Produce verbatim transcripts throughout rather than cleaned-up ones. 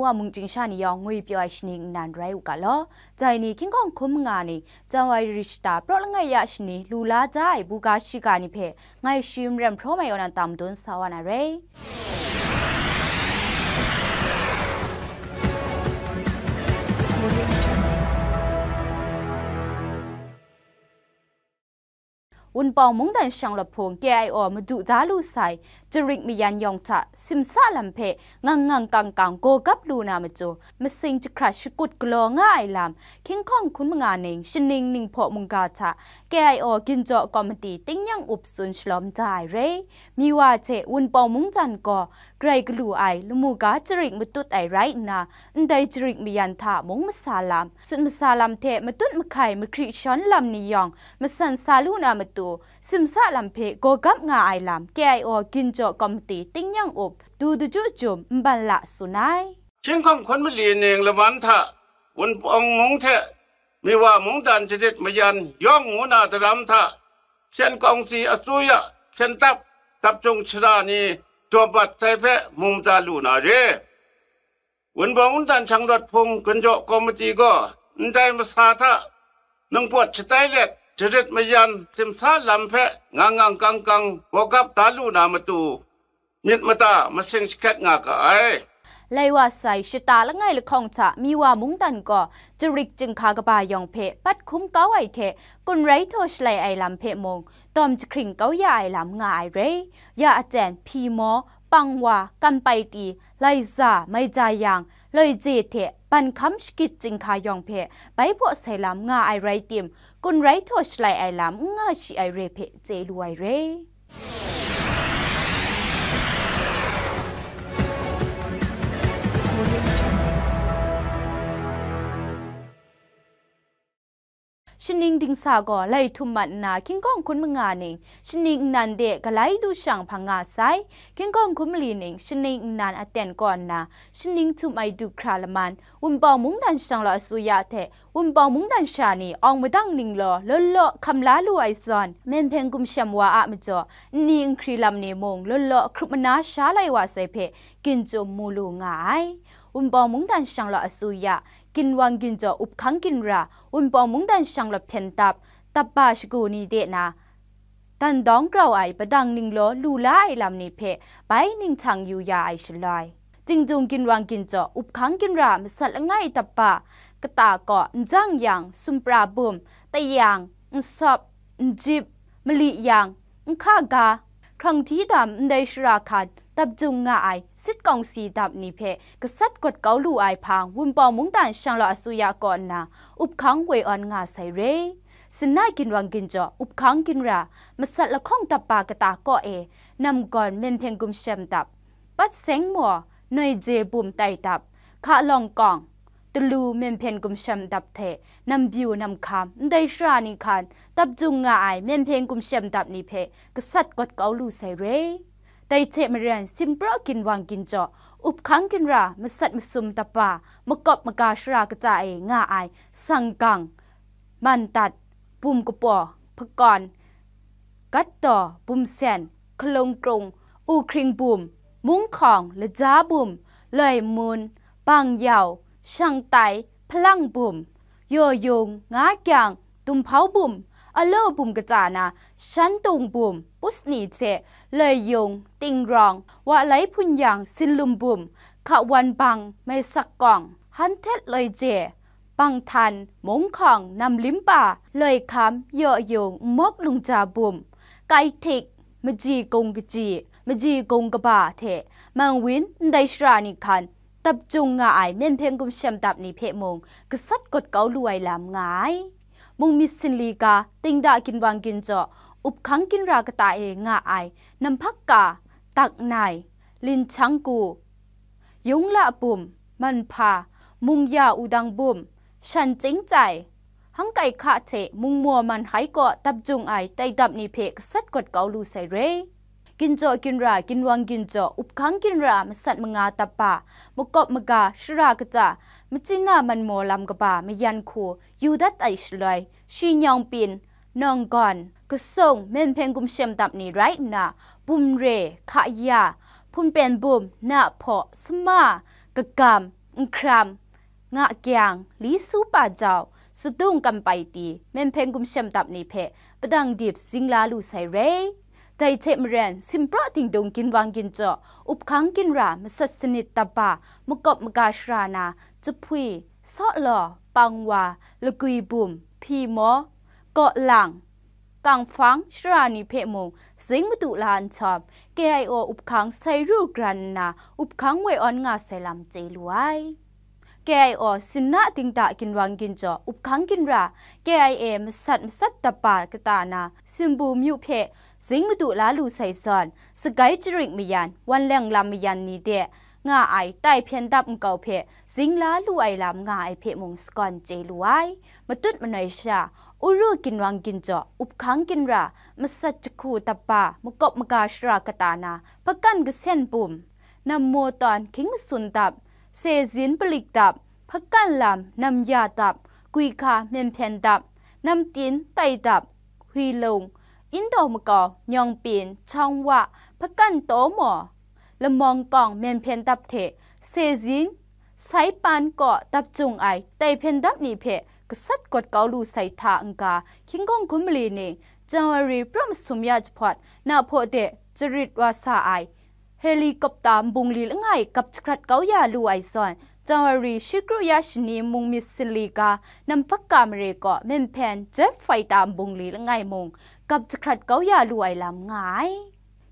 Wa mungchying sha ni yawng ngwi pyaw ai shaning nnan rai u ga law. Dai ni hkying hkawng hkun manga ni, Janwari shata praw langai ya shani lu la da ai buga shiga ni hpe ngai shi Maren Hpraw Mai Yaw nan tam dun sa wa na rai. Wunpawng mungdan shanglawt hpung K I O madu da lu sai, jarik mayan yawng hta simsa lam hpe ngang ngang kang kang gawgap lu na matu, masing jahkrat shakut galaw nga ai lam, hkying hkawng hkun manga ning, shaning ninghpaw mungga hta K I O ginjaw komiti tingnyang up tsun shalawm da ai rai. Miwa hte Wunpawng mungdan gaw grai galu ai lamu ga jarik matut ai rai nna, ndai jarik mayan hta mung masa lam, sut masa lam hte matut mahkai mahkri shawn lam ni yawng masan sa lu na matu, simsa lam hpe gawgap nga ai lam K I O ginjaw komiti tingnyang up Du Daju Jum Nban La tsun ai. Hkying hkawng hkun mali ning laman hta Wunpawng mung hte Miwa mungdan jarit mayan yawng ngu na daram hta, hpyen kawngsi asuya hpyen tap, dap jung shara ni daw bat sai hpe mung mada lu na re. Wunpawng mungdan shanglawt hpung ginjaw komiti gaw ndai masa hta ningpawt shatai let jarit mayan simsa lam hpe ngang ngang kang kang gawgap da lu na matu, myit mada masing shakret nga ga ai. Lai wa sai shata langai lahkawng hta Miwa mungdan gaw jarik jinghka kaba yawng hpe pat hkum kau ai hte, kun rai htaw shalai ai lam hpe mung tawm jahkring kau ya ai lam nga ai rai. Ya aten, hpyi maw, pang wa, kan paiti, laiza, maija yang, loi je hte ban hkam shagit jinghka yawng hpe bai hpaw sai lam nga ai rai tim, kun rai htaw shalai ai lam n nga shi ai re hpe chye lu ai re. Shaning dingsa gaw lai htum mat nna, hkying hkawng hkun manga ning, shaning nnan de galai du shang hpang nga sai. Hkying hkawng hkun mali ning, shaning nnan aten kaw nna, shaning htum ai du hkra laman, Wunpawng mungdan shanglawt asuya hte Wunpawng mungdan sha ni awng madang ninglaw law law hkam la lu ai zawn, Myen Hpyen Gumshem wa a majaw nni nhkri lam ni mung law law hkrup mana sha lai wa sai hpe, ginchyum mu lu nga ai. Wunpawng mungdan shanglawt asuya, ginwang ginjaw up hkang ginra, Wunpawng mungdan shanglawt hpyen tap, tap ba shagu ni de na, dan dawng grau ai padang ninglaw lu la ai lam ni hpe bai ninghchang yu ya ai shaloi, Tingdung ginwang ginjaw up hkang ginra masat langai tap ba kata kaw, njang yang, sumpra bum, tayang, nsawp, njip, mali yang, nhka ga, hkrang hti dam ndai shara hkan dap jung nga ai sit kawngsi dap ni hpe gasat gat kau lu ai hpang, Wunpawng mungdan shanglawt asuya kaw nna up hkang woi awn nga sai re. Sinna ginwang ginjaw up hkang ginra masat lahkawng dap ba kata kaw e, namgawn Myen Hpyen Gumshem dap, Pat Seng maw, Noi Je bum tai dap, Hka Lawng Kawng, Talu Myen Hpyen Gumshem dap hte Nambyu Namhkam, ndai shara ni hkan dap jung nga ai Myen Hpyen Gumshem dap ni hpe gasat gat kau lu sai re. Dai hte maren, Simpraw ginwang ginjaw up hkang ginra masat masum dap ba makawp maga shara kata e nga ai Sanggang, Mandat, Bum Kapaw, Hpakawn, Gatdaw, Bumsen, Hkalung Krung, Uhkring Bum, Mung Hkawng, Laja Bum, Loi Mun, Bang Yau, Shang Tai, Hpalang Bum, Yaw Yung, Nga Kyang, Dumhpau Bum, Alo Bum kata na, Shantung Bum, Pusni hte, Loi Yung, Ting Rawng, Wa Lai Hpun Yang, Sinlum Bum, Hka Wan Bang, Mai Sak Kawng, Han Htet Loi Je, Bang Htan, Mung Hkawng, Nam Limpa, Loi Hkam, Yaw Yung, Nmawk Lungja Bum, Kai Htik, Maji Gung Kaji, Maji Gung Kaba hte Mang Win, ndai shara ni hkan dap jung nga ai Myen Hpyen Gumshem dap ni hpe mung gasat gat kau lu ai lam nga ai. Mung myit sinli ga, Tingda ginwang ginjaw up hkang ginra kata e nga ai Namhpak Ka, Dak Nai, Lin Chang Ku, Yung La Bum, Man Hpa, Mung Ya Wudang Bum, Shan Chying Chyai, Hang Kai Hka hte Mung Maw Man Hai kaw dap jung ai tai dap ni hpe gasat gat kau lu sai re. Ginjaw ginra, ginwang ginjaw, up hkang ginra masat manga dap ba, makawp maga, shara kata, machyina manmaw lam kaba mayan hku yu dat ai shaloi, shi nyawng pyin, Nawng Gawn, Kasung, Myen Hpyen Gumshem dap ni rai nna, Bum Re, Hka Ya, Hpun Pen Bum, Na Hpaw, Sama, Kagam, Nhkram, Ngakyang, Li Su Pa Jau, Sadung Kampai Ti, Menhpen Gumshem Dap ni hpe padang dip zing la lu sai re. Dai hte maren, simpraw dingdung ginwang ginjaw, uphkang ginra, masat sanit taba, makawp maga shara na, Jahpwi, Sawlaw, Pangwa, Lagwi Bum, Hpyi Maw, Kaw Lang, Kangfang shara ni hpe mung zing madu la nhtawm, K I O uphkang sai ru gran nna uphkang woi awn nga sai lam chye lu ai. K I O simna dingda ginwang ginjaw uphkang ginra, K I A masat masat taba kata na Simbu myu hpe zing madu la lu sai zawn, sagai jarik mayan, wanleng lam mayan ni de nga ai tai hpyen dap nkau hpe zing la lu ai lam nga ai hpe mung sagawn chye lu ai. Matut manoi sha, Uru ginwang ginjaw, uphkang ginra, masat jahku taba, makawp maga shara kata na, hpakan kasen bum, nammaw tawn hkying masun dap, sezin palik dap, hpakan lam namya dap, gwi hka menhpen dap, namtin tai dap, huilung, indaw makau, nyawng pyin, chawng wa, hpakan taw maw, lamawng kawng menhpen dap hte, sezin, sai pan kaw dap jung ai tai hpyen dap ni hpe gasat gawt kau lu sai hta n-ga, hkying hkawng hkum mali ning, January pra masum ya jahpawt, na hpaw de jarit wa sa ai helicopter nbungli langai gap jahkrat kau ya lu ai zawn, January shi kru ya shani mung myit sali ga, Nampak Ka mare kaw menhpen jet fighter nbungli langai mung gap jahkrat kau ya lu ai lam nga ai.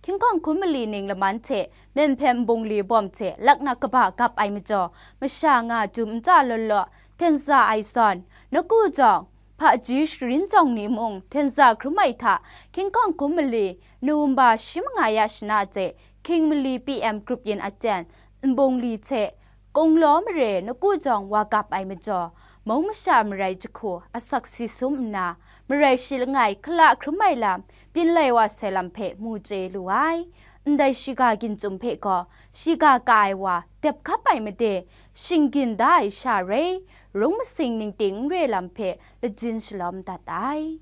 Hkying hkawng hkum mali ning laman hte menhpen nbungli bawm hte laknak kaba gap ai majaw, masha nga jum nta law law, ten za ai zawn, Naku jawng, Hpaji sharin jawng ni mung ten za hkrum ai hta, hkying hkawng hkum mali, November shi manga ya shana hte, hkying mali P M grup yin aten, nbungli hte, Kunglaw mare Naku jawng wa gap ai majaw, mung masha marai jahku asak si sum nna, marai shi langai hkala hkrum ai lam, byin lai wa sai lam hpe mu chye lu ai. Ndai shiga ginchyum hpe gaw, shiga ka ai wa dep hkap ai made, shinggyin da ai sha rai, rung masing ningting n re lam hpe lajin shalawm dat ai.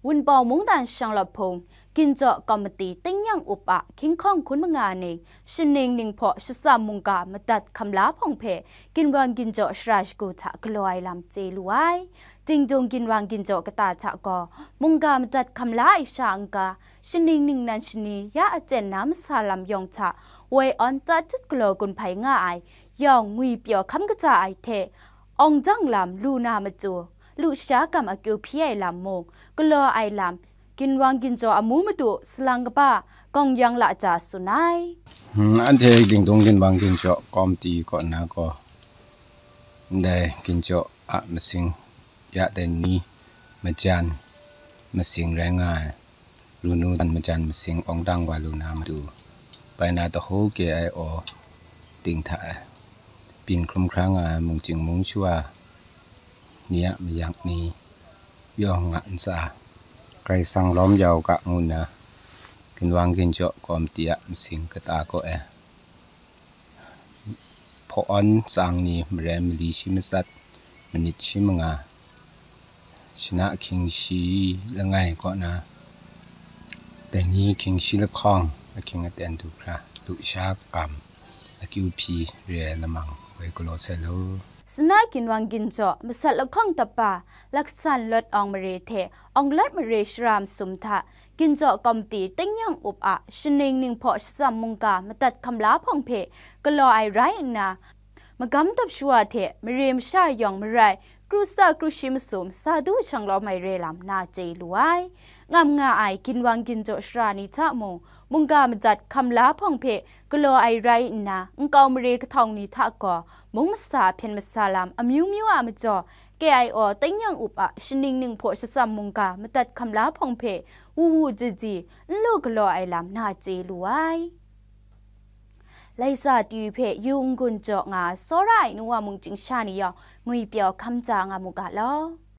Wunpawng mungdan shanglawt hpung, ginjaw komiti tingnyang up a hkying hkawng hkun manga ning, shaning ninghpaw shatsam mungga madat hkam la hpawng hpe, ginwang ginjaw shara shagu hta galaw ai lam chye lu ai. Dingdung ginwang ginjaw kata hta gaw, mungga madat hkam la ai sha n-ga, shaning ningnan shani ya aten na masa lam yawng hta, woi awn tatut galaw gun hpai nga ai, yawng ngwi pyaw hkam kaja ai hte, awng jang lam lu na matu, lusha gam akyu hpyi ai lam mung, galaw ai lam, ginwang ginjaw amu madu salang kaba, gawng yang la ja tsun ai. Hmm, anhte dingdung ginwang ginjaw komiti kaw na gaw, ndai ginjaw a masing ya dai ni, majan masing rai nga ai, runu dan majan masing awng dang wa lu na matu, bai na tahu K I O ting hta e, byin hkrum hkra nga ai mungchying mungshawa ni a mayak ni yawng a ntsa, Karai Kasang lawm ya u ga ngu nna, ginwang ginjaw komiti a masing kata kaw e, hpaw awn tsang ni maren mali shi matsat, manit shi manga, shana hkying shi langai kaw na, dai ni hkying shi lahkawng ahkying aten du hkra, lusha gam akyu hpyi re ai lamang woi galaw sai law. Sana ginwang ginjaw masat lahkawng tapa, laksan lawt awng mare hte awng lawt mare shara masum hta, ginjaw komiti tingnyang up a shaning ninghpaw shatsam mungga madat hkam la hpawng hpe galaw ai rai nna, magam dap shawa hte mare masha yawng marai, kru sa kru shi masum sa du shanglawm ai re lam na chye lu ai. Ngam nga ai ginwang ginjaw shara ni hta mung, mungga madat hkam la hpawng hpe galaw ai rai nna, nkau mare kahtawng ni hta gaw, mung masa hpyen masa lam amyu myu a majaw, K I O tingnyang up a shaning ninghpaw shatsam mungga madat hkam la hpawng hpe, wu wu ji ji, n lu galaw ai lam na chye lu ai. Laisa T V hpe yu n-gun jaw nga ai tsawra ai nu wa mungchying sha ni yawng ngwi pyaw hkam ja nga mu ga law.